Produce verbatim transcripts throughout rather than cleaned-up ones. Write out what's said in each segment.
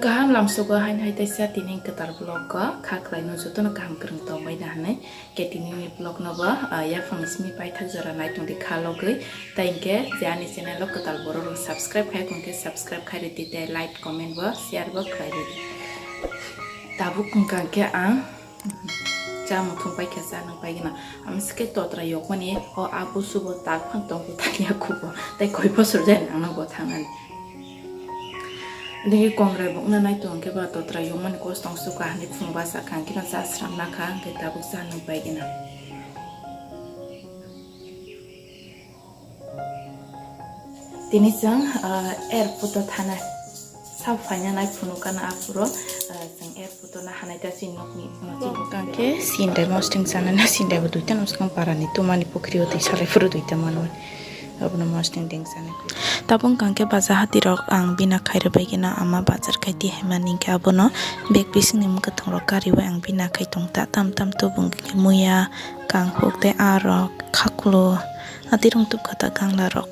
Kaham lamsogo haino hai taisa tini kwtal vlog o kha khlaino jotono kaham kwrwng tongbaina hinwi. Khe tinini vlog no bo, ah, yaphang simi paithak jora naitongdi kha logwi. Tai hinkhe je ani channel o kwtal borok rok subscribe khai tongkhe subscribe khai rwdi tei like comment bo share bo khlai rwdi. Tabuk wngkha khe ang Cha muthung paikha, cha nung paigwna. Amsike totra yokmani o abu subo tak phang tongbo tangya kubo. Tai koi bosor jai nangno bo thangnani. Digi kongrai bokna nai tong khe ba totra yokmani kos tong suka hani phung basa kha, hwnkhe no cha sram nakha, hwnkhe tabuk cha nung paigwna. Tini chwng, ah, airport o thanai. Sa phaina nai phunukana aphuru, ah, chwng airport o nahanai ta chini nokni, chini nokni. Khe sindai mosting chanai na sindai bo duita no swkang para ni tumani pukhri o twi salai phuru duita manwi. Abono mosting ding chanai. Tabuk hwnkha khe baja hati rok ang bina khai rwbai khe no ama bazar khai twi hai mani hinkhe abono bag bising ni mwkhwtwng rok kariwi ang bina khai tong ta tam tam tubung khe muya. Kangkuk tei aa rok, khaklo, adirong tubkha ta gangla rok.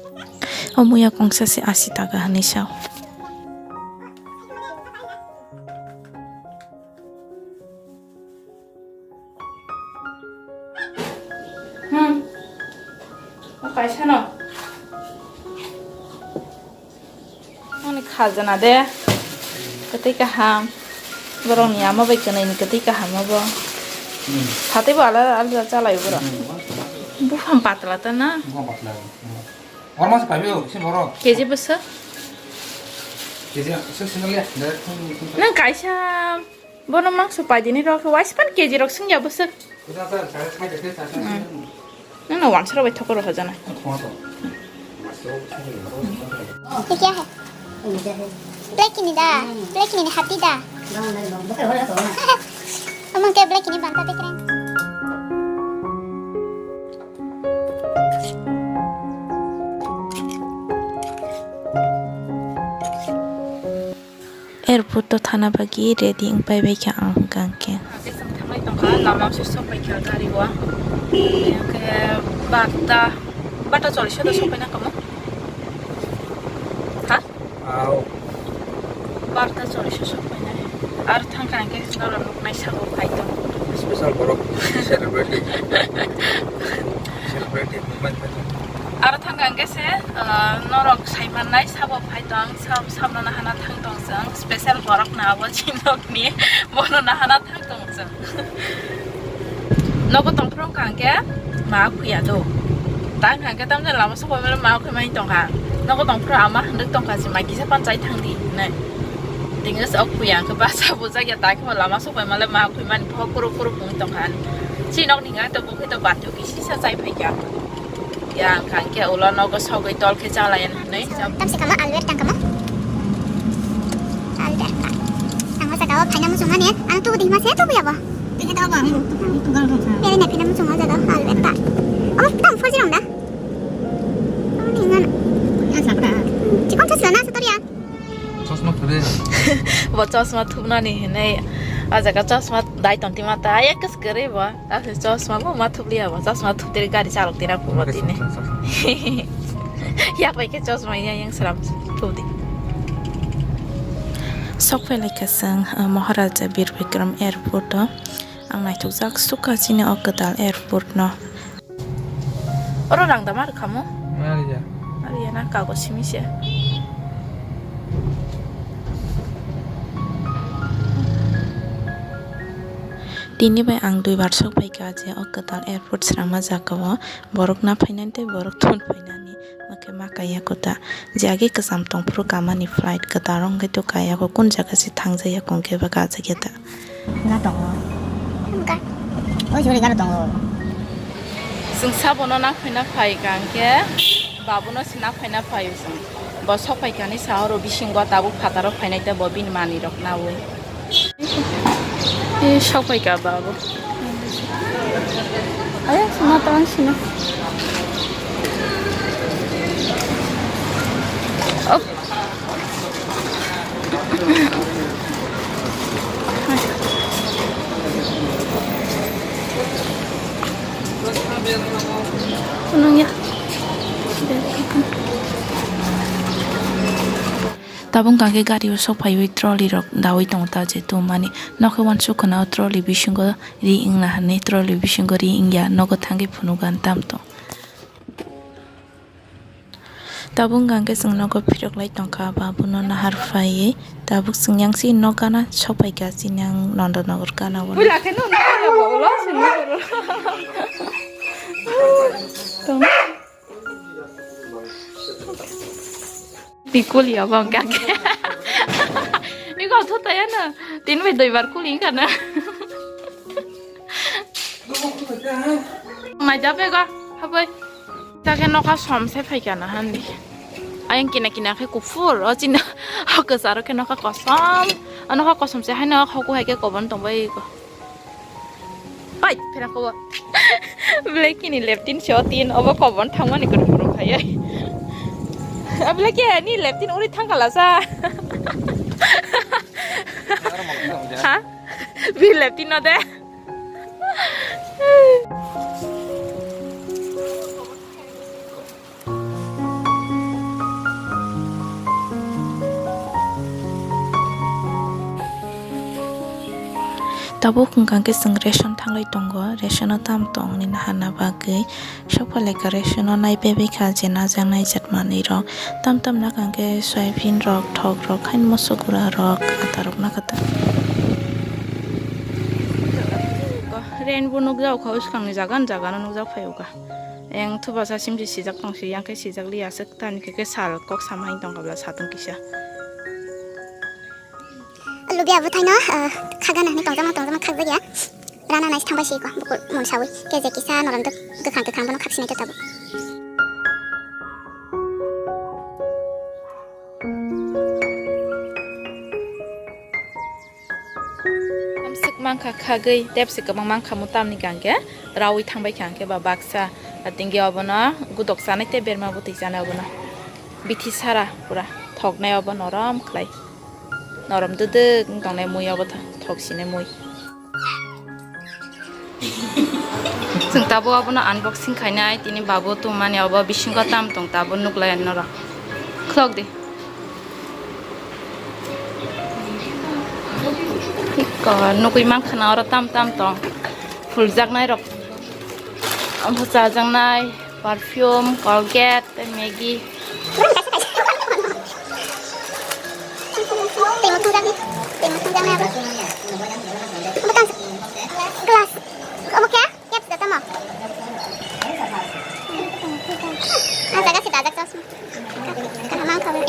O muya kongsa se asi taka hinwi sao. Hmm. O kaisa no. Ani khajana de. Kwtwi kaham. Borokni ama bai kwnaini kwtwi kaham obo. Hmm. Satwi bo ala ala chalai borok. Hmm. Buphang patla ta na? Buphang patla. Hmm. Horma se pabi o, sin borok. K G bwswk? K G se sin ya, direct phone, phone. Nang kaisa bono mangso paidini rok, waispan K G rok singya bwswk. Kuda ta, ta, ta, ta, ta, ta, ta. Hmm. Nang na wansaro bai thokoro hojana. Thokoro. Ye kya hai? Black ni da? Black ni happy da? Amang ke black ni banta dekh rahe hain. Airport o thana bagwi ready wng pai bai kha ang hwnkha hwnkhe. Hwnkhe chwng thanglai tongkha, lama se sok pai kha gari o. Hwnkhe barta, barta chollish o do sok pai na kamo. Ha? Au. Barta chollish o sok pai na. Ar thangkha hwnkhe norok nuknai sago phai tong. Special borok celebrity. Celebrity movement phai tong. Aro thangkha hwnkhe se, ah, norok sai mannai sabo phai tong, sab-, sabno nahana thang tong chwng, special borok na abo chinokni, bono nahana thang tong chwng. Nogo tongphuru wngkha hwnkhe ma khuya do. Ta wngkha hwnkhe tamjani lama sokbai mano ma khui mani tongkha. Nogo tongphuru ama hwnwi tongkha se ma kisa panchai thang di hinwi. Tini se ok khuya hwnkhe basa bujak ya ta khe bo lama sokbai male ma khui mani phok kuruk kuruk wngwi tongkha. Chini nokni hwnkhe to bukhe to batio kisa chai phaikha. Ya, wngkha hwnkhe ulo nogo sogwi tol khe chalaiya hinwi. Tamsi kama Albert tang kama. Albert ta. Ang o jaga o phaina muchung mani, ang tubu dihma se tubu yabo. Tini da ba, ang tubu, tubu gang rong sa. Pere na phaina muchung o jaga o Albert ta. O, tam four G rong da. O, ni ngan. Ya, sabra. Chikon thasla na sator ya. Chosma thude. Bo chosma thubnani hinwi. O jaga chosma dai tongti mata, ya kwskwrwi bo. Ase chosma bo ma thup liya bo, chosma thup tiri gari chalok tira phubo tini. Yak bai khe chosma ya yang sram thup di. Sok phai lai kha chwng, ah, Maharaja Bir Bikram Airport o. Ang naithok jak sukha chini o kwtal airport no. Oro rang da ma rwkha mo? Ari ya. Ari ya na kago simi se. Tini bai ang duibar sok phaikha je o kwtal airport srangma jaga o borok na phainani tei borok thun phainani, hwnkhe ma kaiya kota je age kwcham tongphuru kamani flight kwtal wngkhe to kaiya ko kun jaga se thangjaya kongkhe ba kajagya ta. Ga tongo. Ga. Oi sori ga tongo. Chwng sabono na phaina phaikha hwnkhe babono se na phaina phaio chwng. Bo sok phaikha ni sahoro bisingo tabuk phataro phainai tei bo bini manwi rok naui. E sok phaikha babo. Ayo sima tang sima. Op. Kunung ya. Tabuk hwnkha khe gari o sok phaiwi trolley rok dawi tongo ta je tumani. Nokhe uansuk khna o trolley bisingo ri wngna hwnwi, trolley bisingo ri wngya, nogo thangwi phunugo ang tam tong. Tabuk hwnkha khe chwng nogo phirok lai tongkha, babuno nahar phaiwi. Tabuk chwng yang si nok gana sok phaikha, chini ang Nondonogor gana o. Puila khe no, no, no, ulo, sini ulo. Tong. Tikul ya bang kake. Ni kau thu taya na. Tin bai doi bar kuli kana. Mai jabe ga, habai. Ta khe nokha som se phai kana handi. Ayang kina kina khe kuphur, o chini o kwcharo khe nokha kosom. O nokha kosom se haino hoku hai khe kobon tongbai ko. Pai, phera kobo. Blacky ni leptin se o tin, obo kobon thangmani kwrwng kwrwng khai. A Blacky ni leptin uri thangkala sa. Ha? Bi leptin no de. Tabuk hwnkha khe chwng ration thanglai tongo, ration o tam tongni naharna bagwi. Sokphalai kha ration o naipebai kha je najak naijak manwi rok. Tam tam nakha khe soyabin rok, thok rok, haino moso gura rok, ata rok nakha ta. Rainbow nukjak kha, swkangni jaga ni jaga no nukjak phai o kha. Eng thubasa simsi sijak tongsi, yang khe sijak li aswk, tani khe, khe sal kok sama hai tongkha bwla satung kisa. Lugia bwthaino, ah, khagana hinwi tongjakma tongjakma khakjakya. Rana nai thangbai si ko, bukur mun sawi. Keje kisa norom dwk, kwkhwrang kwkhwrang bono khak sinai tabuk. Amswk mankha khagwi, tepsi kwbang mankha mu tamni kangkhe, rawi thangbai kha hwnkhe ba baksa, atingkhe obono gudok chanai tei berma bwtwi chanai obono. Bithi sara pura thoknai obo norom khlai. Norom dwdwk wng tongnai mui obo tho-, thok sinai mui. Chwng tabuk abono unboxing khainai, tini babu tongmani obo bisingo tam tong tabuk nuklai norok. Khulok di. Iko nugwi mankha na oro tam tam tong. Phuljaknai rok. Obo chajaknai. Perfume, Colgate, tei Maggi. Tei muthungjaknai, tei muthungjaknai abo. Obo tang glass. Obo khe? Caps da tamo? Ah, jaga se dajak chosma. Kaham ang khawi.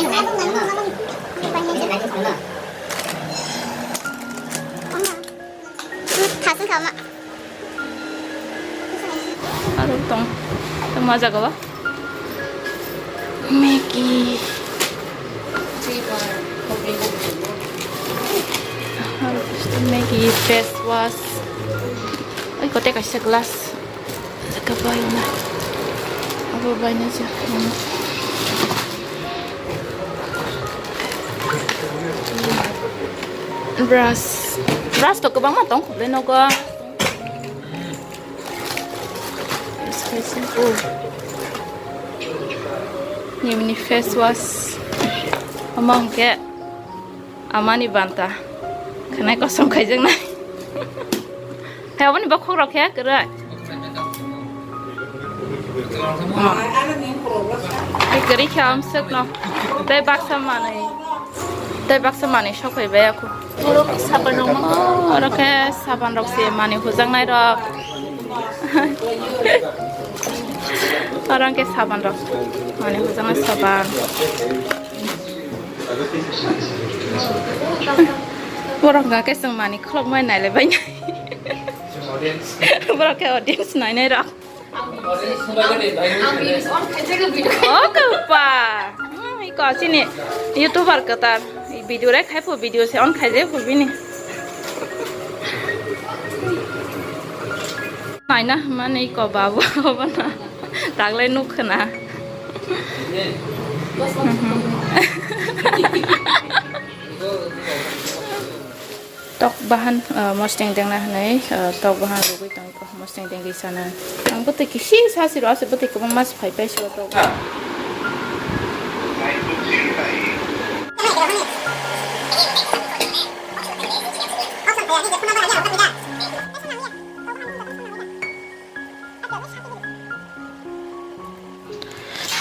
Thasing khawi ma. Aro tong, tong ma jaga o. Maggi. Aro Maggi face wash. Ai, kote kaisa glass. Jaga bai na. Abo bai na ja. Brush. Brush to kwbangma tong khuble nogo. Face wash, oh. Nimni face wash. Omo hwnkhe amani banta. Khwnai kosom khaijaknai. Hai aboni bokhok rok khe kwrwi. Kwrwi khe amswk no. Tei baksa manwi. Tei baksa manwi sok phai bai aku. Oro khe sapan rok ma. Oh, oro khe sapan rok se manwi hujaknai rok. Oro khe sapan rok manwi hujaknai sapan. Borok hwnkha khe chwng manwi khulokmani nailaibainai. Borok khe audience nainai rok. Ang bini on khaijak video. O kwpa. Hmm, iko chini YouTuber kwtal. Video rek khai pho video se on khaijak pho bini. Maina mane iko babu obo na. Taglai nuk khna. Tok bahan, ah, mosdeng dengna hinwi, ah, tok bahan rwgwi tongkha, mosdeng dengwi sana. Ang bwtwi kisi sasi rw, aswk bwtwi kwbangma se phai paisa o tok.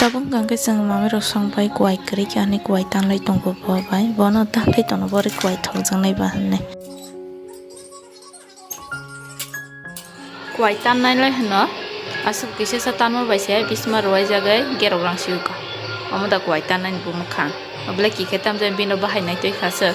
Tabuk hwnkha khe chwng mamirok songpai kuai kwrwi khe ani kuai tanlai tongo bo bai. Bono tanlai tono bo ri kuai thokjaknai ba hwnwi. Kuai tannai lai hwno, aswk kisa sa tanma bai se bisma rwai jagwi gerok rang si uka. Omo da kuai tannai ni bumung kha. Obo le kikhe tamjani bini bahai nai twi kha se.